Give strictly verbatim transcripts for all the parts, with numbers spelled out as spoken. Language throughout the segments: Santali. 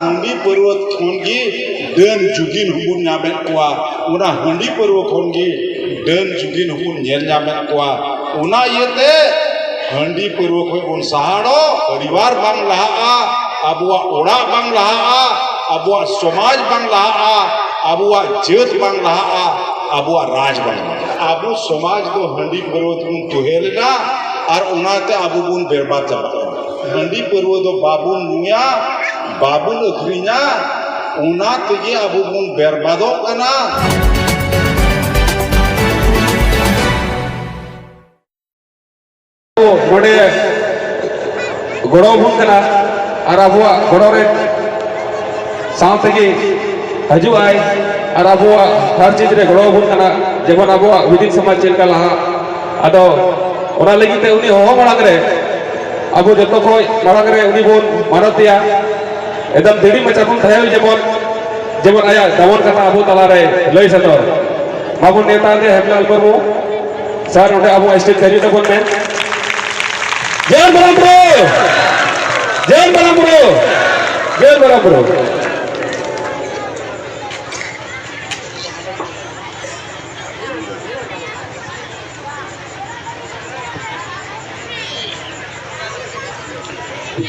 ᱦᱟᱺᱰᱤ ᱯᱟᱹᱨᱣᱟᱹ ᱠᱷᱚᱱ ᱜᱮ ᱰᱟᱹᱱ ᱡᱩᱜᱤᱱ ᱦᱚᱸᱵᱚᱱ ᱧᱟᱢᱮᱫ ᱠᱚᱣᱟ, ᱚᱱᱟ ᱦᱟᱺᱰᱤ ᱯᱟᱹᱨᱣᱟᱹ ᱠᱷᱚᱱ ᱜᱮ ᱰᱟᱹᱱ ᱡᱩᱜᱤᱱ ᱦᱚᱸᱵᱚᱱ ᱧᱮᱞ ᱧᱟᱢᱮᱫ ᱠᱚᱣᱟ᱾ ᱚᱱᱟ ᱤᱭᱟᱹᱛᱮ ᱦᱟᱺᱰᱤ ᱯᱟᱹᱨᱣᱟᱹ ᱠᱷᱚᱱ ᱵᱚᱱ ᱥᱟᱦᱟᱲᱚᱜ, ᱯᱚᱨᱤᱵᱟᱨ ᱵᱟᱝ ᱞᱟᱦᱟᱜᱼᱟ, ᱟᱵᱚᱣᱟᱜ ᱚᱲᱟᱜ ᱵᱟᱝ ᱞᱟᱦᱟᱜᱼᱟ, ᱟᱵᱚᱣᱟᱜ ᱥᱚᱢᱟᱡᱽ ᱵᱟᱝ ᱞᱟᱦᱟᱜᱼᱟ, ᱟᱵᱚᱣᱟᱜ ᱡᱟᱹᱛ ᱵᱟᱝ ᱞᱟᱦᱟᱜᱼᱟ, ᱟᱵᱚᱣᱟᱜ ᱨᱟᱡᱽ ᱵᱟᱝ ᱞᱟᱦᱟᱜᱼᱟ᱾ ᱟᱵᱚ ᱥᱚᱢᱟᱡᱽ ᱫᱚ ᱦᱟᱺᱰᱤ ᱯᱟᱹᱨᱣᱟᱹ ᱛᱮᱵᱚᱱ ᱛᱩᱦᱮ ᱞᱮᱱᱟ ᱟᱨ ᱚᱱᱟᱛᱮ ᱟᱵᱚ ᱵᱚᱱ ᱵᱮᱨᱵᱟᱫ ᱪᱟᱵᱟᱜ ᱠᱟᱱᱟ᱾ ᱦᱟᱺᱰᱤ ᱯᱟᱹᱨᱣᱟᱹ ᱫᱚ ᱵᱟᱵᱚᱱ ᱧᱩᱭᱟ, ᱵᱟᱵᱚᱱ ᱟᱹᱠᱷᱨᱤᱧᱟ, ᱚᱱᱟ ᱛᱮᱜᱮ ᱟᱵᱚ ᱵᱚᱱ ᱵᱮᱨᱵᱟᱫᱚᱜ ᱠᱟᱱᱟ᱾ ᱱᱚᱰᱮ ᱜᱚᱲᱚ ᱟᱵᱚᱱ ᱠᱟᱱᱟ ᱟᱨ ᱟᱵᱚᱣᱟᱜ ᱜᱚᱲᱚ ᱨᱮ ᱥᱟᱶ ᱛᱮᱜᱮ ᱦᱤᱡᱩᱜ ᱟᱭ ᱟᱨ ᱟᱵᱚᱣᱟᱜ ᱦᱟᱨ ᱪᱤᱡᱽ ᱨᱮ ᱜᱚᱲᱚ ᱟᱵᱚᱱ ᱠᱟᱱᱟ, ᱡᱮᱢᱚᱱ ᱟᱵᱚᱣᱟᱜ ᱵᱤᱫᱤᱱ ᱥᱚᱢᱟᱡᱽ ᱪᱮᱫ ᱞᱮᱠᱟ ᱞᱟᱦᱟᱜ᱾ ᱟᱫᱚ ᱚᱱᱟ ᱞᱟᱹᱜᱤᱫ ᱛᱮ ᱩᱱᱤ ᱦᱚᱦᱚ ᱢᱟᱲᱟᱝ ᱨᱮ ᱟᱵᱚ ᱡᱚᱛᱚ ᱠᱷᱚᱱ ᱢᱟᱲᱟᱝ ᱨᱮ ᱩᱱᱤ ᱵᱚᱱ ᱢᱟᱱᱚᱛ ᱮᱭᱟ᱾ ᱮᱠᱫᱚᱢ ᱫᱤᱲᱤ ᱢᱟᱪᱷᱟ ᱵᱚᱱ ᱛᱟᱦᱮᱸ ᱡᱮᱢᱚᱱ, ᱡᱮᱢᱚᱱ ᱟᱭᱟᱜ ᱫᱟᱢᱟᱱ ᱠᱟᱛᱷᱟ ᱟᱵᱚ ᱛᱟᱞᱟᱨᱮ ᱞᱟᱹᱭ ᱥᱚᱫᱚᱨ᱾ ᱢᱟᱵᱚᱱ ᱱᱮᱣᱛᱟ ᱫᱮ ᱦᱮᱢᱞᱟᱞ ᱢᱩᱨᱢᱩ᱾ ᱥᱟᱨ, ᱱᱚᱰᱮ ᱟᱵᱚ ᱥᱴᱮᱡᱽ ᱦᱤᱡᱩᱜ ᱛᱟᱵᱚᱱ ᱢᱮ᱾ ᱡᱚᱭ ᱢᱟᱨᱟᱝ ᱵᱩᱨᱩ! ᱡᱚᱭ ᱢᱟᱨᱟᱝ ᱵᱩᱨᱩ! ᱡᱚᱭ ᱢᱟᱨᱟᱝ ᱵᱩᱨᱩ!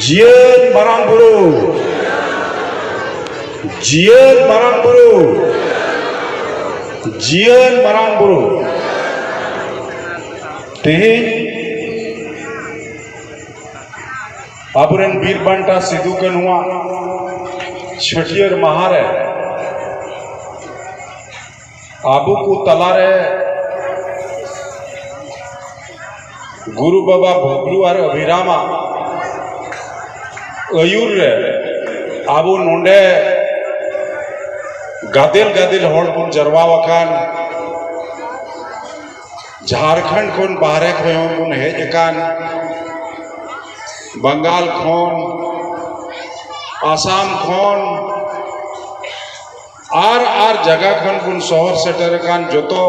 ᱡᱤᱭᱟᱹᱲ ᱢᱟᱨᱟᱝ ᱵᱩᱨᱩ, ᱡᱤᱭᱟᱹᱲ ᱢᱟᱨᱟᱝ ᱵᱩᱨᱩ, ᱡᱤᱭᱟᱹᱲ ᱢᱟᱨᱟᱝ ᱵᱩᱨᱩ᱾ ᱛᱮᱦᱮᱧ ᱟᱵᱚᱨᱮᱱ ᱵᱤᱨ ᱵᱟᱱᱴᱟ ᱥᱤᱫᱩ ᱠᱟᱹᱱᱦᱩᱣᱟᱜ ᱪᱷᱟᱹᱴᱭᱟᱹᱨ ᱢᱟᱦᱟ ᱨᱮ ᱟᱵᱚ ᱠᱚ ᱛᱟᱞᱟᱨᱮ ᱜᱩᱨᱩ ᱵᱟᱵᱟ ᱵᱷᱚᱜᱽᱞᱩ ᱟᱨ ᱟᱵᱷᱤᱨᱟᱢᱟᱜ ᱟᱹᱭᱩᱨ ᱨᱮ ᱟᱵᱚ ᱱᱚᱰᱮ ᱜᱟᱫᱮᱞ ᱜᱟᱫᱮᱞ ᱦᱚᱲ ᱵᱚᱱ ᱡᱟᱨᱣᱟ ᱟᱠᱟᱱ, ᱡᱷᱟᱲᱠᱷᱚᱸᱰ ᱠᱷᱚᱱ ᱵᱟᱦᱨᱮ ᱠᱷᱚᱱ ᱦᱚᱸ ᱵᱚᱱ ᱦᱮᱡ ᱟᱠᱟᱱ, ᱵᱟᱝᱜᱟᱞ ᱠᱷᱚᱱ, ᱟᱥᱟᱢ ᱠᱷᱚᱱ, ᱟᱨ ᱟᱨ ᱡᱟᱭᱜᱟ ᱠᱷᱚᱱ ᱵᱚᱱ ᱥᱚᱦᱚᱨ ᱥᱮᱴᱮᱨ ᱟᱠᱟᱱ ᱡᱚᱛᱚ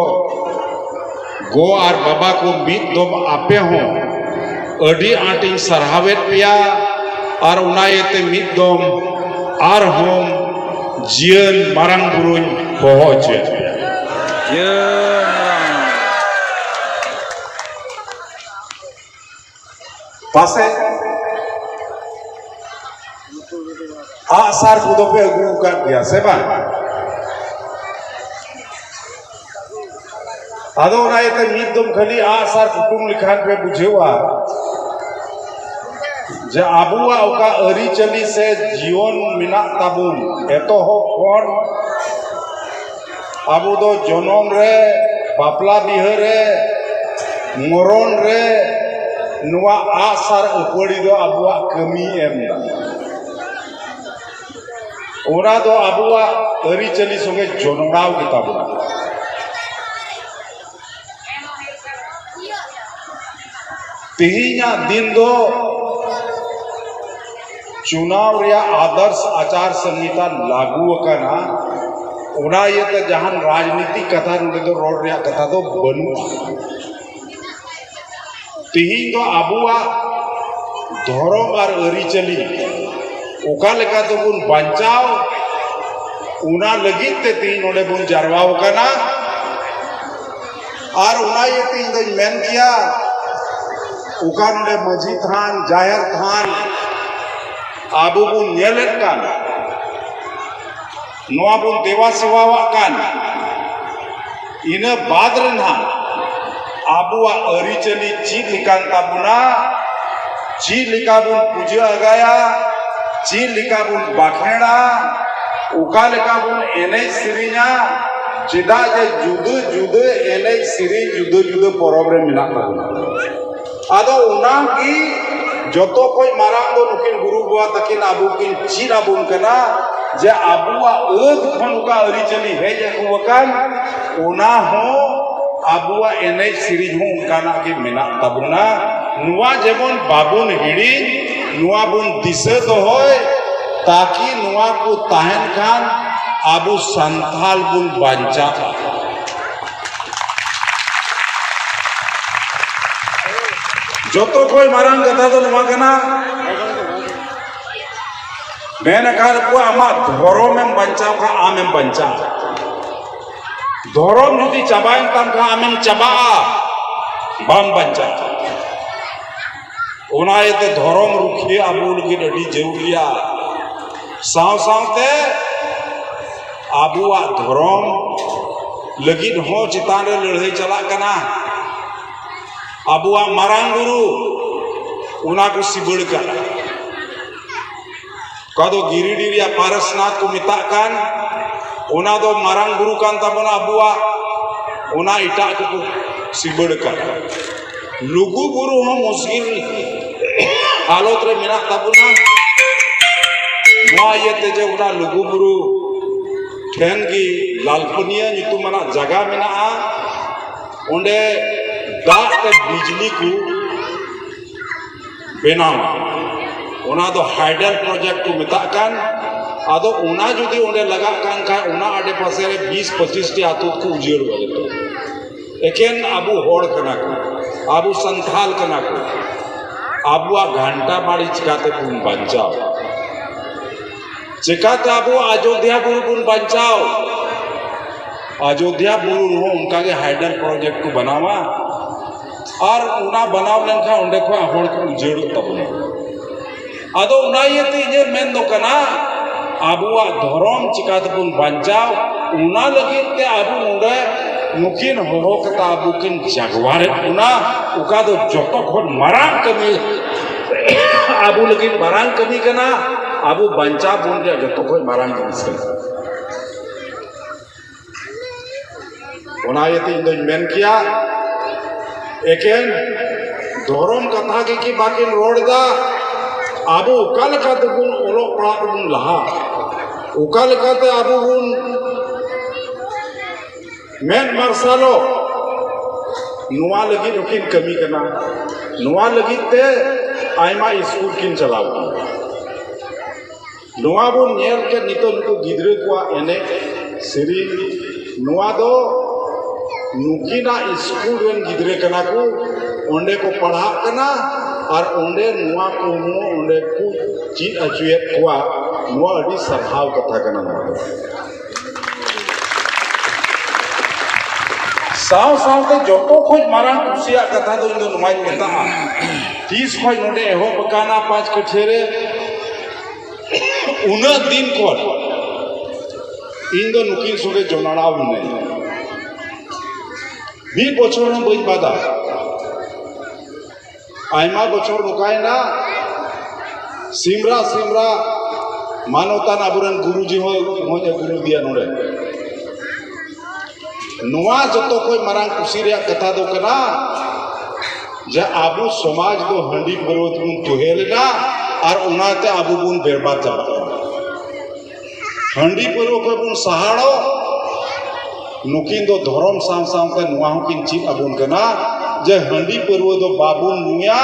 ᱜᱚ ᱟᱨ ᱵᱟᱵᱟ ᱠᱚ, ᱢᱤᱫ ᱫᱚᱢ ᱟᱯᱮ ᱦᱚᱸ ᱟᱹᱰᱤ ᱟᱸᱴᱤᱧ ᱥᱟᱨᱦᱟᱣᱮᱫ ᱯᱮᱭᱟ᱾ ᱟᱨ ᱚᱱᱟ ᱤᱭᱟᱹᱛᱮ ᱢᱤᱫ ᱫᱚᱢ ᱟᱨᱦᱚᱸ ᱡᱤᱭᱟᱹᱲ ᱢᱟᱨᱟᱝ ᱵᱩᱨᱩᱧ ᱦᱚᱦᱚ ᱦᱚᱪᱚᱭᱮᱫ ᱯᱮᱭᱟ᱾ ᱯᱟᱥᱮᱡ ᱟᱜᱼᱥᱟᱨ ᱠᱚᱫᱚ ᱯᱮ ᱟᱹᱜᱩ ᱟᱠᱟᱫ ᱜᱮᱭᱟ ᱥᱮ ᱵᱟᱝ? ᱟᱫᱚ ᱚᱱᱟ ᱤᱭᱟᱹᱛᱮ ᱢᱤᱫ ᱫᱚᱢ ᱠᱷᱟᱹᱞᱤ ᱟᱜᱼᱥᱟᱨ ᱠᱩᱴᱩᱢ ᱞᱮᱠᱷᱟᱱ ᱯᱮ ᱵᱩᱡᱷᱟᱹᱣᱟ ᱡᱮ ᱟᱵᱚᱣᱟᱜ ᱚᱠᱟ ᱟᱹᱨᱤᱪᱟᱹᱞᱤ ᱥᱮ ᱡᱤᱭᱚᱱ ᱢᱮᱱᱟᱜ ᱛᱟᱵᱚᱱ, ᱮᱛᱚᱦᱚᱵ ᱠᱷᱚᱱ ᱟᱵᱚ ᱫᱚ ᱡᱚᱱᱚᱢ ᱨᱮ, ᱵᱟᱯᱞᱟ ᱵᱤᱦᱟᱹ ᱨᱮ, ᱢᱚᱨᱚᱱ ᱨᱮ ᱱᱚᱣᱟ ᱟᱜᱼᱥᱟᱨ ᱟᱹᱯᱟᱹᱲᱤ ᱫᱚ ᱟᱵᱚᱣᱟᱜ ᱠᱟᱹᱢᱤ ᱮᱢ ᱮᱫᱟ᱾ ᱚᱱᱟ ᱫᱚ ᱟᱵᱚᱣᱟᱜ ᱟᱹᱨᱤᱪᱟᱹᱞᱤ ᱥᱚᱸᱜᱮ ᱡᱚᱱᱚᱲᱟᱣ ᱜᱮᱛᱟ ᱵᱚᱱᱟ᱾ ᱛᱮᱦᱮᱧᱟᱜ ᱫᱤᱱ ᱫᱚ ᱪᱩᱱᱟᱣ ᱨᱮᱭᱟᱜ ᱟᱫᱚᱨᱥ ᱟᱪᱟᱨ ᱥᱚᱝᱦᱤᱛᱟ ᱞᱟᱹᱜᱩ ᱟᱠᱟᱱᱟ᱾ ᱚᱱᱟ ᱤᱭᱟᱹᱛᱮ ᱡᱟᱦᱟᱱ ᱨᱟᱡᱽᱱᱤᱛᱤ ᱠᱟᱛᱷᱟ ᱱᱚᱰᱮ ᱫᱚ ᱨᱚᱲ ᱨᱮᱭᱟᱜ ᱠᱟᱛᱷᱟ ᱫᱚ ᱵᱟᱹᱱᱩᱜᱼᱟ᱾ ᱛᱤᱦᱤᱧ ᱫᱚ ᱟᱵᱚᱣᱟᱜ ᱫᱷᱚᱨᱚᱢ ᱟᱨ ᱟᱹᱨᱤᱪᱟᱹᱞᱤ ᱚᱠᱟ ᱞᱮᱠᱟ ᱛᱮᱵᱚᱱ ᱵᱟᱧᱪᱟᱣ, ᱚᱱᱟ ᱞᱟᱹᱜᱤᱫ ᱛᱮ ᱛᱤᱦᱤᱧ ᱱᱚᱰᱮ ᱵᱚᱱ ᱡᱟᱨᱣᱟ ᱟᱠᱟᱱᱟ᱾ ᱟᱨ ᱚᱱᱟ ᱤᱭᱟᱹᱛᱮ ᱤᱧ ᱫᱚᱧ ᱢᱮᱱ ᱜᱮᱭᱟ, ᱚᱠᱟ ᱱᱚᱰᱮ ᱢᱟᱹᱡᱷᱤ ᱛᱷᱟᱱ, ᱡᱟᱦᱮᱨ ᱛᱷᱟᱱ ᱟᱵᱚ ᱵᱚᱱ ᱧᱮᱞᱮᱫ ᱠᱟᱱ, ᱱᱚᱣᱟ ᱵᱚᱱ ᱫᱮᱵᱟ ᱥᱮᱵᱟᱣᱟᱜ ᱠᱟᱱ, ᱤᱱᱟᱹ ᱵᱟᱫ ᱨᱮ ᱱᱟᱦᱟᱜ ᱟᱵᱚᱣᱟᱜ ᱟᱹᱨᱤᱪᱟᱹᱞᱤ ᱪᱮᱫ ᱞᱮᱠᱟᱱ ᱛᱟᱵᱚᱱᱟ, ᱪᱮᱫ ᱞᱮᱠᱟ ᱵᱚᱱ ᱯᱩᱡᱟᱹ ᱟᱜᱟᱭᱟ, ᱪᱮᱫ ᱞᱮᱠᱟ ᱵᱚᱱ ᱵᱟᱠᱷᱮᱲᱟ, ᱚᱠᱟ ᱞᱮᱠᱟ ᱵᱚᱱ ᱮᱱᱮᱡ ᱥᱮᱨᱮᱧᱟ, ᱪᱮᱫᱟᱜ ᱡᱮ ᱡᱩᱫᱟᱹ ᱡᱩᱫᱟᱹ ᱮᱱᱮᱡ ᱥᱮᱨᱮᱧ ᱡᱩᱫᱟᱹ ᱡᱩᱫᱟᱹ ᱯᱚᱨᱚᱵᱽ ᱨᱮ ᱢᱮᱱᱟᱜ ᱛᱟᱵᱚᱱᱟ᱾ ᱟᱫᱚ ᱚᱱᱟ ᱜᱮ ᱡᱚᱛᱚ ᱠᱷᱚᱡ ᱢᱟᱨᱟᱝ ᱫᱚ ᱱᱩᱠᱤᱱ ᱜᱩᱨᱩ ᱵᱟᱵᱟ ᱛᱟᱹᱠᱤᱱ ᱟᱵᱚ ᱠᱤᱱ ᱪᱮᱫ ᱟᱵᱚᱱ ᱠᱟᱱᱟ, ᱡᱮ ᱟᱵᱚᱣᱟᱜ ᱟᱹᱫ ᱠᱷᱚᱱ ᱚᱠᱟ ᱟᱹᱨᱤᱪᱟᱹᱞᱤ ᱦᱮᱡ ᱟᱹᱜᱩ ᱟᱠᱟᱱ, ᱚᱱᱟ ᱦᱚᱸ ᱟᱵᱚᱣᱟᱜ ᱮᱱᱮᱡ ᱥᱮᱨᱮᱧ ᱦᱚᱸ ᱚᱱᱠᱟᱱᱟᱜ ᱜᱮ ᱢᱮᱱᱟᱜ ᱛᱟᱵᱚᱱᱟ᱾ ᱱᱚᱣᱟ ᱡᱮᱢᱚᱱ ᱵᱟᱵᱚᱱ ᱦᱤᱲᱤᱧ, ᱱᱚᱣᱟ ᱵᱚᱱ ᱫᱤᱥᱟᱹ ᱫᱚᱦᱚᱭ, ᱛᱟᱠᱤ ᱱᱚᱣᱟ ᱠᱚ ᱛᱟᱦᱮᱱ ᱠᱷᱟᱱ ᱟᱵᱚ ᱥᱟᱱᱛᱟᱞ ᱵᱚᱱ ᱵᱟᱧᱪᱟᱜᱼᱟ᱾ ᱡᱚᱛᱚ ᱠᱷᱚᱱ ᱢᱟᱨᱟᱝ ᱠᱟᱛᱷᱟ ᱫᱚ ᱱᱚᱣᱟ ᱠᱟᱱᱟ, ᱢᱮᱱ ᱟᱠᱟᱫ ᱠᱚᱣᱟ, ᱟᱢᱟᱜ ᱫᱷᱚᱨᱚᱢᱮᱢ ᱵᱟᱧᱪᱟᱣ ᱠᱷᱟᱱ ᱟᱢᱮᱢ ᱵᱟᱧᱪᱟᱜᱼᱟ᱾ ᱫᱷᱚᱨᱚᱢ ᱡᱩᱫᱤ ᱪᱟᱵᱟᱭᱮᱱ ᱛᱟᱢ ᱠᱷᱟᱱ ᱟᱢᱮᱢ ᱪᱟᱵᱟᱜᱼᱟ, ᱵᱟᱢ ᱵᱟᱧᱪᱟᱜᱼᱟ᱾ ᱚᱱᱟ ᱤᱭᱟᱹᱛᱮ ᱫᱷᱚᱨᱚᱢ ᱨᱩᱠᱷᱤᱭᱟᱹ ᱟᱵᱚ ᱞᱟᱹᱜᱤᱫ ᱟᱹᱰᱤ ᱡᱟᱹᱨᱩᱲ ᱜᱮᱭᱟ᱾ ᱥᱟᱶ ᱥᱟᱶᱛᱮ ᱟᱵᱚᱣᱟᱜ ᱫᱷᱚᱨᱚᱢ ᱞᱟᱹᱜᱤᱫ ᱦᱚᱸ ᱪᱮᱛᱟᱱ ᱨᱮ ᱞᱟᱹᱲᱦᱟᱹᱭ ᱪᱟᱞᱟᱜ ᱠᱟᱱᱟ᱾ ᱟᱵᱚᱣᱟᱜ ᱢᱟᱨᱟᱝ ᱵᱩᱨᱩ, ᱚᱱᱟ ᱠᱚ ᱥᱤᱵᱟᱹᱲ ᱠᱟᱜᱼᱟ᱾ ᱚᱠᱟ ᱫᱚ ᱜᱤᱨᱤᱰᱤ ᱨᱮᱭᱟᱜ ᱯᱟᱨᱮᱥᱱᱟᱛᱷ ᱠᱚ ᱢᱮᱛᱟᱜ ᱠᱟᱱ, ᱚᱱᱟ ᱫᱚ ᱢᱟᱨᱟᱝ ᱵᱩᱨᱩ ᱠᱟᱱ ᱛᱟᱵᱚᱱᱟ ᱟᱵᱚᱣᱟᱜ, ᱚᱱᱟ ᱮᱴᱟᱜ ᱠᱚᱠᱚ ᱥᱤᱵᱟᱹᱲ ᱠᱟᱜᱼᱟ᱾ ᱞᱩᱜᱩ ᱵᱩᱨᱩ ᱦᱚᱸ ᱢᱩᱥᱠᱤᱞ ᱦᱟᱞᱚᱛ ᱨᱮ ᱢᱮᱱᱟᱜ ᱛᱟᱵᱚᱱᱟ᱾ ᱱᱚᱣᱟ ᱤᱭᱟᱹᱛᱮ ᱡᱮ ᱚᱱᱟ ᱞᱩᱜᱩ ᱵᱩᱨᱩ ᱴᱷᱮᱱ ᱜᱮ ᱞᱟᱞᱯᱟᱹᱱᱤᱭᱟᱹ ᱧᱩᱛᱩᱢᱟᱱᱟᱜ ᱡᱟᱭᱜᱟ ᱢᱮᱱᱟᱜᱼᱟ, ᱚᱸᱰᱮ ᱫᱟᱜ ᱛᱮ ᱵᱤᱡᱽᱞᱤ ᱠᱚ ᱵᱮᱱᱟᱣᱟ᱾ ᱚᱱᱟ ᱫᱚ ᱦᱟᱭᱰᱮᱞ ᱯᱨᱚᱡᱮᱠᱴ ᱠᱚ ᱢᱮᱛᱟᱜ ᱠᱟᱱ᱾ ᱟᱫᱚ ᱚᱱᱟ ᱡᱩᱫᱤ ᱚᱸᱰᱮ ᱞᱟᱜᱟᱜ ᱠᱟᱱ ᱠᱷᱟᱱ, ᱚᱱᱟ ᱟᱰᱮ ᱯᱟᱥᱮ ᱨᱮ ᱵᱤᱥ ᱯᱚᱸᱪᱤᱥ ᱴᱤ ᱟᱹᱛᱩ ᱠᱚ ᱩᱡᱟᱹᱲᱚᱜᱼᱟ ᱡᱚᱛᱚ᱾ ᱮᱠᱮᱱ ᱟᱵᱚ ᱦᱚᱲ ᱠᱟᱱᱟ ᱠᱚ, ᱟᱵᱚ ᱥᱟᱱᱛᱷᱟᱞ ᱠᱟᱱᱟ ᱠᱚ᱾ ᱟᱵᱚᱣᱟᱜ ᱜᱷᱟᱱᱴᱟ ᱵᱟᱲᱤ ᱪᱤᱠᱟᱛᱮ ᱵᱚᱱ ᱵᱟᱧᱪᱟᱣ? ᱪᱤᱠᱟᱛᱮ ᱟᱵᱚ ᱟᱡᱚᱫᱷᱭᱟ ᱵᱩᱨᱩ ᱵᱚᱱ ᱵᱟᱧᱪᱟᱣ? ᱟᱡᱚᱫᱷᱭᱟ ᱵᱩᱨᱩ ᱨᱮᱦᱚᱸ ᱚᱱᱠᱟᱜᱮ ᱦᱟᱭᱰᱮᱞ ᱯᱨᱚᱡᱮᱠᱴ ᱠᱚ ᱵᱮᱱᱟᱣᱟ, ᱟᱨ ᱚᱱᱟ ᱵᱮᱱᱟᱣ ᱞᱮᱱᱠᱷᱟᱱ ᱚᱸᱰᱮ ᱠᱷᱚᱱ ᱦᱚᱲ ᱠᱚ ᱩᱡᱟᱹᱲᱚᱜ ᱛᱟᱵᱚᱱᱟ᱾ ᱟᱫᱚ ᱚᱱᱟ ᱤᱭᱟᱹᱛᱮ ᱤᱧᱟᱹᱜ ᱢᱮᱱ ᱫᱚ ᱠᱟᱱᱟ, ᱟᱵᱚᱣᱟᱜ ᱫᱷᱚᱨᱚᱢ ᱪᱤᱠᱟ ᱛᱮᱵᱚᱱ ᱵᱟᱧᱪᱟᱣ, ᱚᱱᱟ ᱞᱟᱹᱜᱤᱫ ᱛᱮ ᱟᱵᱚ ᱱᱚᱰᱮ ᱱᱩᱠᱤᱱ ᱦᱚᱦᱚ ᱠᱟᱛᱮ ᱟᱵᱚ ᱠᱤᱱ ᱡᱟᱜᱣᱟᱨᱮᱫ ᱵᱚᱱᱟ᱾ ᱚᱠᱟ ᱫᱚ ᱡᱚᱛᱚ ᱠᱷᱚᱱ ᱢᱟᱨᱟᱝ ᱠᱟᱹᱢᱤ, ᱟᱵᱚ ᱞᱟᱹᱜᱤᱫ ᱢᱟᱨᱟᱝ ᱠᱟᱹᱢᱤ ᱠᱟᱱᱟ, ᱟᱵᱚ ᱵᱟᱧᱪᱟᱣ ᱵᱚᱱ ᱨᱮᱭᱟᱜ ᱡᱚᱛᱚ ᱠᱷᱚᱱ ᱢᱟᱨᱟᱝ ᱡᱤᱱᱤᱥ ᱠᱟᱱᱟ᱾ ᱚᱱᱟ ᱤᱭᱟᱹᱛᱮ ᱤᱧ ᱫᱚᱧ ᱢᱮᱱ ᱠᱮᱭᱟ, ᱮᱠᱮᱱ ᱫᱷᱚᱨᱚᱢ ᱠᱟᱛᱷᱟ ᱜᱮ ᱠᱤ ᱵᱟᱹᱠᱤᱱ ᱨᱚᱲ ᱮᱫᱟ? ᱟᱵᱚ ᱚᱠᱟ ᱞᱮᱠᱟ ᱛᱮᱵᱚᱱ ᱚᱞᱚᱜ ᱯᱟᱲᱦᱟᱜ ᱛᱮᱵᱚᱱ ᱞᱟᱦᱟ, ᱚᱠᱟ ᱞᱮᱠᱟᱛᱮ ᱟᱵᱚ ᱵᱚᱱ ᱢᱮᱫ ᱢᱟᱨᱥᱟᱞᱚᱜ, ᱱᱚᱣᱟ ᱞᱟᱹᱜᱤᱫ ᱦᱚᱸᱠᱤᱱ ᱠᱟᱹᱢᱤ ᱠᱟᱱᱟ᱾ ᱱᱚᱣᱟ ᱞᱟᱹᱜᱤᱫ ᱛᱮ ᱟᱭᱢᱟ ᱥᱠᱩᱞ ᱠᱤᱱ ᱪᱟᱞᱟᱣ ᱠᱟᱱᱟ᱾ ᱱᱚᱣᱟ ᱵᱚᱱ ᱧᱮᱞ ᱠᱮᱫ ᱱᱤᱛᱚᱜ ᱱᱩᱠᱩ ᱜᱤᱫᱽᱨᱟᱹ ᱠᱚᱣᱟᱜ ᱮᱱᱮᱡ ᱥᱮᱨᱮᱧ, ᱱᱚᱣᱟ ᱫᱚ ᱱᱩᱠᱤᱱᱟᱜ ᱥᱠᱩᱞ ᱨᱮᱱ ᱜᱤᱫᱽᱨᱟᱹ ᱠᱟᱱᱟ ᱠᱚ, ᱚᱸᱰᱮ ᱠᱚ ᱯᱟᱲᱦᱟᱜ ᱠᱟᱱᱟ ᱟᱨ ᱚᱸᱰᱮ ᱱᱚᱣᱟ ᱠᱚᱦᱚᱸ ᱚᱸᱰᱮ ᱠᱚ ᱪᱮᱫ ᱦᱚᱪᱚᱭᱮᱫ ᱠᱚᱣᱟ᱾ ᱱᱚᱣᱟ ᱟᱹᱰᱤ ᱥᱟᱨᱦᱟᱣ ᱠᱟᱛᱷᱟ ᱠᱟᱱᱟ᱾ ᱱᱚᱣᱟ ᱫᱚ ᱥᱟᱶ ᱥᱟᱶᱛᱮ ᱡᱚᱛᱚ ᱠᱷᱚᱱ ᱢᱟᱨᱟᱝ ᱠᱩᱥᱤᱭᱟᱜ ᱠᱟᱛᱷᱟ ᱫᱚ ᱤᱧ ᱫᱚ ᱱᱚᱣᱟᱧ ᱢᱮᱛᱟᱜᱼᱟ, ᱛᱤᱥ ᱠᱷᱚᱱ ᱱᱚᱰᱮ ᱮᱦᱚᱵ ᱟᱠᱟᱱᱟ ᱯᱟᱸᱪ ᱠᱟᱹᱴᱷᱭᱟᱹ ᱨᱮ, ᱩᱱᱟᱹᱜ ᱫᱤᱱ ᱠᱷᱚᱱ ᱤᱧ ᱫᱚ ᱱᱩᱠᱤᱱ ᱥᱚᱸᱜᱮ ᱡᱚᱱᱟᱲᱟᱣ ᱢᱤᱱᱟᱹᱧᱟ᱾ ᱢᱤᱫ ᱵᱚᱪᱷᱚᱨ ᱦᱚᱸ ᱵᱟᱹᱧ ᱵᱟᱫᱟ᱾ ᱟᱭᱢᱟ ᱵᱚᱪᱷᱚᱨ ᱱᱚᱝᱠᱟᱭᱮᱱᱟ, ᱥᱤᱢᱨᱟ ᱥᱤᱢᱨᱟ ᱢᱟᱱᱚᱛᱟᱱ ᱟᱵᱚᱨᱮᱱ ᱜᱩᱨᱩᱡᱤ ᱦᱚᱸ ᱦᱚᱸᱧ ᱟᱹᱜᱩ ᱞᱮᱫᱮᱭᱟ ᱱᱚᱰᱮ᱾ ᱱᱚᱣᱟ ᱡᱚᱛᱚ ᱠᱷᱚᱱ ᱢᱟᱨᱟᱝ ᱠᱩᱥᱤ ᱨᱮᱭᱟᱜ ᱠᱟᱛᱷᱟ ᱫᱚ ᱠᱟᱱᱟ ᱡᱮ ᱟᱵᱚ ᱥᱚᱢᱟᱡᱽ ᱫᱚ ᱦᱟᱺᱰᱤ ᱯᱟᱹᱨᱣᱟᱹ ᱛᱮᱵᱚᱱ ᱛᱩᱦᱮᱞ ᱮᱱᱟ ᱟᱨ ᱚᱱᱟᱛᱮ ᱟᱵᱚ ᱵᱚᱱ ᱵᱮᱨᱵᱟᱫ ᱪᱟᱵᱟᱜ ᱠᱟᱱᱟ᱾ ᱦᱟᱺᱰᱤ ᱯᱟᱹᱨᱣᱟᱹ ᱠᱷᱚᱱ ᱵᱚᱱ ᱥᱟᱦᱟᱲᱚᱜ᱾ ᱱᱩᱠᱤᱱ ᱫᱚ ᱫᱷᱚᱨᱚᱢ ᱥᱟᱶ ᱥᱟᱶᱛᱮ ᱱᱚᱣᱟ ᱦᱚᱸᱠᱤᱱ ᱪᱮᱫ ᱟᱵᱚᱱ ᱠᱟᱱᱟ ᱡᱮ ᱦᱟᱺᱰᱤ ᱯᱟᱹᱨᱣᱟᱹ ᱫᱚ ᱵᱟᱵᱚᱱ ᱧᱩᱭᱟ,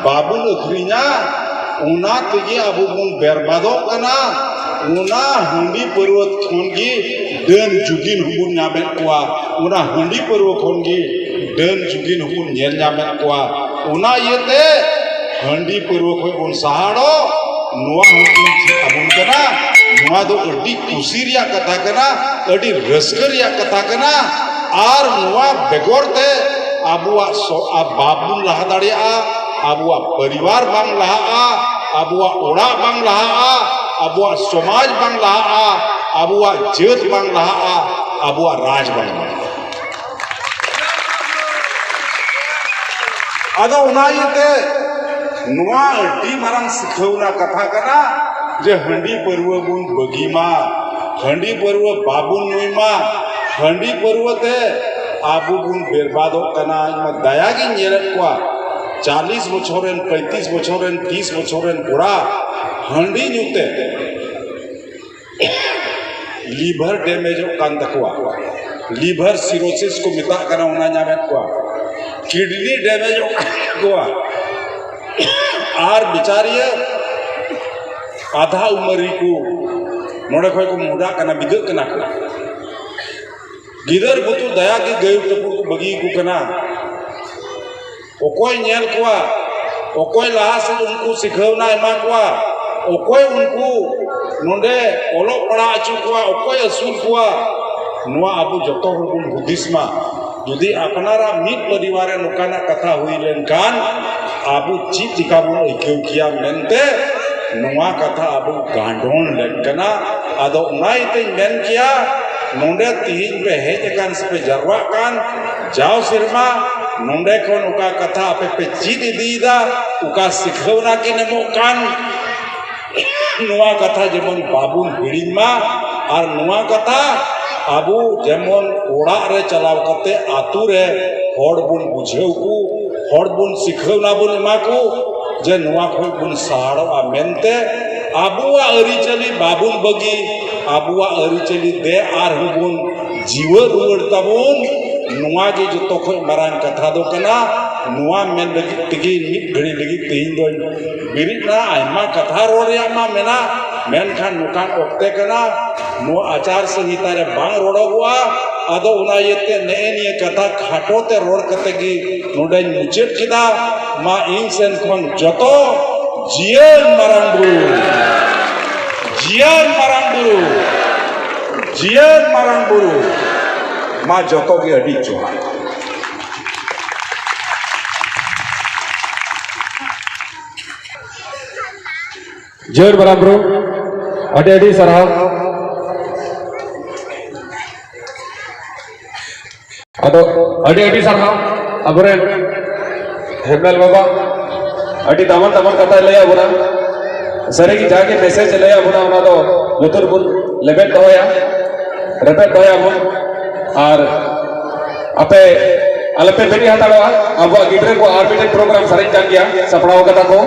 ᱵᱟᱵᱚᱱ ᱟᱹᱠᱷᱨᱤᱧᱟ, ᱚᱱᱟ ᱛᱮᱜᱮ ᱟᱵᱚ ᱵᱚᱱ ᱵᱮᱨᱵᱟᱫᱚᱜ ᱠᱟᱱᱟ᱾ ᱚᱱᱟ ᱦᱟᱺᱰᱤ ᱯᱟᱹᱨᱣᱟᱹ ᱠᱷᱚᱱ ᱜᱮ ᱰᱟᱹᱱ ᱡᱩᱜᱤᱱ ᱦᱚᱸᱵᱚᱱ ᱧᱟᱢᱮᱫ ᱠᱚᱣᱟ, ᱚᱱᱟ ᱦᱟᱺᱰᱤ ᱯᱟᱹᱨᱣᱟᱹ ᱠᱷᱚᱱ ᱜᱮ ᱰᱟᱹᱱ ᱡᱩᱜᱤᱱ ᱦᱚᱸᱵᱚᱱ ᱧᱮᱞ ᱧᱟᱢᱮᱫ ᱠᱚᱣᱟ᱾ ᱚᱱᱟ ᱤᱭᱟᱹᱛᱮ ᱦᱟᱺᱰᱤ ᱯᱟᱹᱨᱣᱟᱹ ᱠᱷᱚᱱ ᱵᱚᱱ ᱥᱟᱦᱟᱲᱚᱜ, ᱱᱚᱣᱟ ᱦᱚᱸ ᱵᱚᱱ ᱪᱮᱫ ᱟᱵᱚᱱ ᱠᱟᱱᱟ᱾ ᱱᱚᱣᱟ ᱫᱚ ᱟᱹᱰᱤ ᱠᱩᱥᱤ ᱨᱮᱭᱟᱜ ᱠᱟᱛᱷᱟ ᱠᱟᱱᱟ, ᱟᱹᱰᱤ ᱨᱟᱹᱥᱠᱟᱹ ᱨᱮᱭᱟᱜ ᱠᱟᱛᱷᱟ ᱠᱟᱱᱟ᱾ ᱟᱨ ᱱᱚᱣᱟ ᱵᱮᱜᱚᱨ ᱛᱮ ᱟᱵᱚᱣᱟᱜ ᱥᱚ-, ᱟ-, ᱵᱟᱵᱚᱱ ᱞᱟᱦᱟ ᱫᱟᱲᱮᱭᱟᱜᱼᱟ, ᱟᱵᱚᱣᱟᱜ ᱯᱚᱨᱤᱵᱟᱨ ᱵᱟᱝ ᱞᱟᱦᱟᱜᱼᱟ, ᱟᱵᱚᱣᱟᱜ ᱚᱲᱟᱜ ᱵᱟᱝ ᱞᱟᱦᱟᱜᱼᱟ, ᱟᱵᱚᱣᱟᱜ ᱥᱚᱢᱟᱡᱽ ᱵᱟᱝ ᱞᱟᱦᱟᱜᱼᱟ, ᱟᱵᱚᱣᱟᱜ ᱡᱟᱹᱛ ᱵᱟᱝ ᱞᱟᱦᱟᱜᱼᱟ, ᱟᱵᱚᱣᱟᱜ ᱨᱟᱡᱽ ᱵᱟᱝ ᱞᱟᱦᱟᱜᱼᱟ᱾ ᱟᱫᱚ ᱚᱱᱟ ᱤᱭᱟᱹᱛᱮ ᱱᱚᱣᱟ ᱟᱹᱰᱤ ᱢᱟᱨᱟᱝ ᱥᱤᱠᱷᱟᱹᱣᱱᱟ ᱠᱟᱛᱷᱟ ᱠᱟᱱᱟ ᱡᱮ ᱦᱟᱺᱰᱤ ᱯᱟᱹᱨᱣᱟᱹ ᱵᱚᱱ ᱵᱟᱹᱜᱤ ᱢᱟ, ᱦᱟᱺᱰᱤ ᱯᱟᱹᱨᱣᱟᱹ ᱵᱟᱵᱚᱱ ᱧᱩᱭ ᱢᱟ᱾ ᱦᱟᱺᱰᱤ ᱯᱟᱹᱨᱣᱟᱹ ᱛᱮ ᱟᱵᱚ ᱵᱚᱱ ᱵᱮᱨᱵᱟᱫᱚᱜ ᱠᱟᱱᱟ᱾ ᱤᱧ ᱢᱟ ᱫᱟᱭᱟ ᱜᱤᱧ ᱧᱮᱞᱮᱫ ᱠᱚᱣᱟ, ᱪᱟᱞᱤᱥ ᱵᱚᱪᱷᱚᱨ ᱨᱮᱱ, ᱯᱚᱸᱭᱛᱨᱤᱥ ᱵᱚᱪᱷᱚᱨ ᱨᱮᱱ, ᱛᱤᱥ ᱵᱚᱪᱷᱚᱨ ᱨᱮᱱ ᱠᱚᱲᱟ ᱦᱟᱺᱰᱤ ᱧᱩ ᱛᱮ ᱞᱤᱵᱷᱟᱨ ᱰᱮᱢᱮᱡᱚᱜ ᱠᱟᱱ ᱛᱟᱠᱚᱣᱟ, ᱞᱤᱵᱷᱟᱨ ᱥᱤᱨᱳᱥᱤᱥ ᱠᱚ ᱢᱮᱛᱟᱜ ᱠᱟᱱᱟ, ᱚᱱᱟ ᱧᱟᱢᱮᱫ ᱠᱚᱣᱟ, ᱠᱤᱰᱱᱤ ᱰᱮᱢᱮᱡᱚᱜ ᱠᱟᱱ ᱛᱟᱠᱚᱣᱟ᱾ ᱟᱨ ᱵᱤᱪᱟᱹᱨᱤᱭᱟᱹ ᱟᱫᱷᱟ ᱩᱢᱟᱹᱨ ᱨᱮᱠᱚ ᱱᱚᱰᱮ ᱠᱷᱚᱱ ᱠᱚ ᱢᱚᱦᱰᱟᱜ ᱠᱟᱱᱟ, ᱵᱤᱫᱟᱹᱜ ᱠᱟᱱᱟ ᱠᱚ᱾ ᱜᱤᱫᱟᱹᱨ ᱵᱩᱛᱩᱨ ᱫᱟᱭᱟ ᱜᱮ ᱜᱟᱹᱭ ᱴᱟᱹᱯᱩ ᱠᱚ ᱵᱟᱹᱜᱤ ᱟᱠᱚ ᱠᱟᱱᱟ᱾ ᱚᱠᱚᱭ ᱧᱮᱞ ᱠᱚᱣᱟ? ᱚᱠᱚᱭ ᱞᱟᱦᱟ ᱥᱮᱫ ᱩᱱᱠᱩ ᱥᱤᱠᱷᱟᱹᱣᱱᱟ ᱮᱢᱟ ᱠᱚᱣᱟ? ᱚᱠᱚᱭ ᱩᱱᱠᱩ ᱱᱚᱰᱮ ᱚᱞᱚᱜ ᱯᱟᱲᱦᱟᱜ ᱦᱚᱪᱚ ᱠᱚᱣᱟ, ᱚᱠᱚᱭ ᱟᱹᱥᱩᱞ ᱠᱚᱣᱟ, ᱱᱚᱣᱟ ᱟᱵᱚ ᱡᱚᱛᱚ ᱦᱚᱲ ᱵᱚᱱ ᱦᱩᱫᱤᱥ ᱢᱟ᱾ ᱡᱩᱫᱤ ᱟᱯᱱᱟᱨᱟᱜ ᱢᱤᱫ ᱯᱚᱨᱤᱵᱟᱨ ᱨᱮ ᱱᱚᱝᱠᱟᱱᱟᱜ ᱠᱟᱛᱷᱟ ᱦᱩᱭ ᱞᱮᱱᱠᱷᱟᱱ ᱟᱵᱚ ᱪᱮᱫ ᱞᱮᱠᱟ ᱵᱚᱱ ᱟᱹᱭᱠᱟᱹᱣ ᱠᱮᱭᱟ ᱢᱮᱱᱛᱮ ᱱᱚᱣᱟ ᱠᱟᱛᱷᱟ ᱟᱵᱚ ᱜᱟᱸᱰᱚᱱ ᱞᱮᱱ ᱠᱟᱱᱟ᱾ ᱟᱫᱚ ᱚᱱᱟ ᱤᱭᱟᱹᱛᱮᱧ ᱢᱮᱱ ᱠᱮᱭᱟ, ᱱᱚᱰᱮ ᱛᱤᱦᱤᱧ ᱯᱮ ᱦᱮᱡ ᱟᱠᱟᱱ ᱥᱮ ᱯᱮ ᱡᱟᱨᱣᱟᱜ ᱠᱟᱱ, ᱡᱟᱣ ᱥᱮᱨᱢᱟ ᱱᱚᱰᱮ ᱠᱷᱚᱱ ᱚᱠᱟ ᱠᱟᱛᱷᱟ ᱟᱯᱮ ᱯᱮ ᱪᱮᱫ ᱤᱫᱤᱭᱮᱫᱟ, ᱚᱠᱟ ᱥᱤᱠᱷᱟᱹᱣᱱᱟ ᱠᱤᱱ ᱮᱢᱚᱜ ᱠᱟᱱ, ᱱᱚᱣᱟ ᱠᱟᱛᱷᱟ ᱡᱮᱢᱚᱱ ᱵᱟᱵᱚᱱ ᱦᱤᱲᱤᱧ ᱢᱟ᱾ ᱟᱨ ᱱᱚᱣᱟ ᱠᱟᱛᱷᱟ ᱟᱵᱚ ᱡᱮᱢᱚᱱ ᱚᱲᱟᱜ ᱨᱮ ᱪᱟᱞᱟᱣ ᱠᱟᱛᱮ ᱟᱛᱳ ᱨᱮ ᱦᱚᱲ ᱵᱚᱱ ᱵᱩᱡᱷᱟᱹᱣ ᱠᱚ, ᱦᱚᱲ ᱵᱚᱱ ᱥᱤᱠᱷᱟᱹᱣᱱᱟ ᱵᱚᱱ ᱮᱢᱟ ᱠᱚ ᱡᱮ ᱱᱚᱣᱟ ᱠᱷᱚᱱ ᱵᱚᱱ ᱥᱟᱦᱟᱲᱚᱜᱼᱟ ᱢᱮᱱᱛᱮ, ᱟᱵᱚᱣᱟᱜ ᱟᱹᱨᱤᱪᱟᱹᱞᱤ ᱵᱟᱵᱚᱱ ᱵᱟᱹᱜᱤ, ᱟᱵᱚᱣᱟᱜ ᱟᱹᱨᱤᱪᱟᱹᱞᱤ ᱫᱮ ᱟᱨᱦᱚᱸ ᱵᱚᱱ ᱡᱤᱣᱮᱫ ᱨᱩᱣᱟᱹᱲ ᱛᱟᱵᱚᱱ᱾ ᱱᱚᱣᱟ ᱜᱮ ᱡᱚᱛᱚ ᱠᱷᱚᱱ ᱢᱟᱨᱟᱝ ᱠᱟᱛᱷᱟ ᱫᱚ ᱠᱟᱱᱟ᱾ ᱱᱚᱣᱟ ᱢᱮᱱ ᱞᱟᱹᱜᱤᱫ ᱛᱮᱜᱮ ᱢᱤᱫ ᱜᱷᱟᱹᱲᱤ ᱞᱟᱹᱜᱤᱫ ᱛᱮᱦᱮᱧ ᱫᱚᱧ ᱵᱮᱨᱮᱫ ᱮᱱᱟ᱾ ᱟᱭᱢᱟ ᱠᱟᱛᱷᱟ ᱨᱚᱲ ᱨᱮᱭᱟᱜ ᱢᱟ ᱢᱮᱱᱟᱜ, ᱢᱮᱱᱠᱷᱟᱱ ᱱᱚᱝᱠᱟᱱ ᱚᱠᱛᱮ ᱠᱟᱱᱟ, ᱱᱚᱣᱟ ᱟᱪᱟᱨ ᱥᱚᱝᱦᱤᱛᱟ ᱨᱮ ᱵᱟᱝ ᱨᱚᱲᱚᱜᱚᱜᱼᱟ᱾ ᱟᱫᱚ ᱚᱱᱟ ᱤᱭᱟᱹᱛᱮ ᱱᱮᱜᱼᱮ ᱱᱤᱭᱟᱹ ᱠᱟᱛᱷᱟ ᱠᱷᱟᱴᱚ ᱛᱮ ᱨᱚᱲ ᱠᱟᱛᱮ ᱜᱮ ᱱᱚᱰᱮᱧ ᱢᱩᱪᱟᱹᱫ ᱠᱮᱫᱟ᱾ ᱢᱟ ᱤᱧ ᱥᱮᱱ ᱠᱷᱚᱱ ᱡᱚᱛᱚ ᱡᱤᱭᱟᱹᱲ ᱢᱟᱨᱟᱝ ᱵᱩᱨᱩ, ᱡᱤᱭᱟᱹᱲ ᱢᱟᱨᱟᱝ ᱵᱩᱨᱩ, ᱡᱤᱭᱟᱹᱲ ᱢᱟᱨᱟᱝ ᱵᱩᱨᱩ, ᱢᱟ ᱡᱚᱛᱚ ᱜᱮ ᱟᱹᱰᱤ ᱡᱚᱦᱟᱨ᱾ ᱡᱤᱭᱟᱹᱲ ᱢᱟᱨᱟᱝ ᱵᱩᱨᱩ, ᱟᱹᱰᱤ ᱟᱹᱰᱤ ᱥᱟᱨᱦᱟᱣ᱾ ᱟᱫᱚ ᱟᱹᱰᱤ ᱟᱹᱰᱤ ᱥᱟᱨᱦᱟᱣ ᱟᱵᱚᱨᱮᱱ ᱦᱮᱢᱵᱮᱞ ᱵᱟᱵᱟ, ᱟᱹᱰᱤ ᱫᱟᱢᱟᱱ ᱫᱟᱢᱟᱱ ᱠᱟᱛᱷᱟᱭ ᱞᱟᱹᱭ ᱟᱵᱚᱱᱟ᱾ ᱥᱟᱹᱨᱤᱜᱮ ᱡᱟᱜᱮ ᱢᱮᱥᱮᱡᱽ ᱮ ᱞᱟᱹᱭ ᱟᱵᱚᱱᱟ, ᱚᱱᱟ ᱫᱚ ᱞᱩᱛᱩᱨ ᱵᱚᱱ ᱞᱮᱵᱮᱫ ᱫᱚᱦᱚᱭᱟ, ᱨᱮᱵᱮᱫ ᱫᱚᱦᱚᱭᱟᱵᱚᱱ᱾ ᱟᱨ ᱟᱯᱮ ᱟᱞᱚᱯᱮ ᱵᱮᱨᱮᱫ ᱦᱟᱛᱟᱲᱚᱜᱼᱟ, ᱟᱵᱚᱣᱟᱜ ᱜᱤᱫᱽᱨᱟᱹ ᱠᱚ ᱟᱨ ᱢᱤᱫᱴᱮᱱ ᱯᱨᱳᱜᱨᱟᱢ ᱥᱟᱨᱮᱡ ᱠᱟᱱ ᱜᱮᱭᱟ, ᱥᱟᱯᱲᱟᱣ ᱠᱟᱫᱟ ᱠᱚ᱾